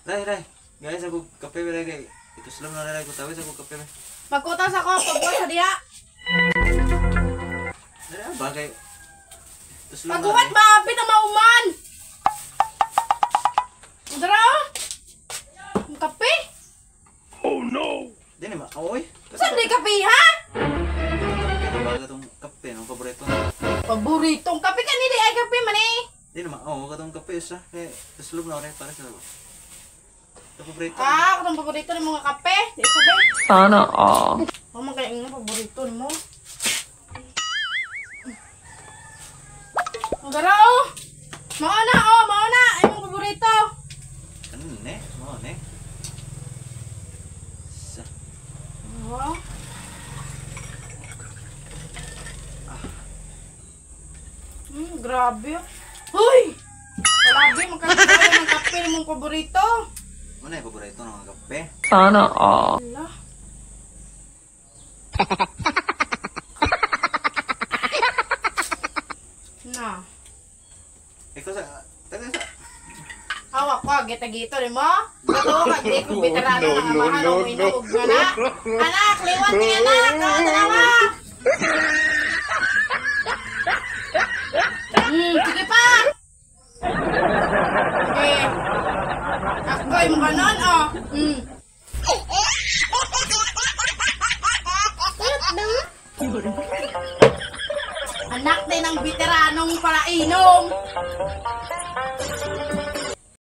Ray, ray. Guys, ako kape ray kay. Ito sila na ray ko tawis ako kape. Ray. Magkutas ako pagbuhat sa diha. Dali ah, bagay. Ito sila na Pagbuhat ray. ba apit na mauman. Dara oh. Ang kape. Dili ma. Oy. Saan di kape ha? Kape na ba katong kape no paborito. Paboritong kape ka nili ay kape man eh. Dili ma. Oo, katong kape isa. Kay ito na ray para sa ba. Ito paborito. Ah, katong paborito ni mga kape. Di sabi. Sana all. Oh, man kaya nga paborito nimo. Ang dara oh. Mao na oh, mao na imong paborito. Ano ne? Mo ne. Sa. Oh. Grabe. Hoy! Grabe, magkakaroon ng kape ng mong paborito. Mo na paborito ng mga kape. Sana all. Ala. Na. Ikaw sa taga sa. Awa ko, gita-gito ni mo. Ito, kag di ko veterano na amahan no, no, inog na na. Anak, liwat ni anak. Oh, tanawa. Sige pa. Sige. Ako'y mukha nun, oh. Anak din ng veteranong palainom.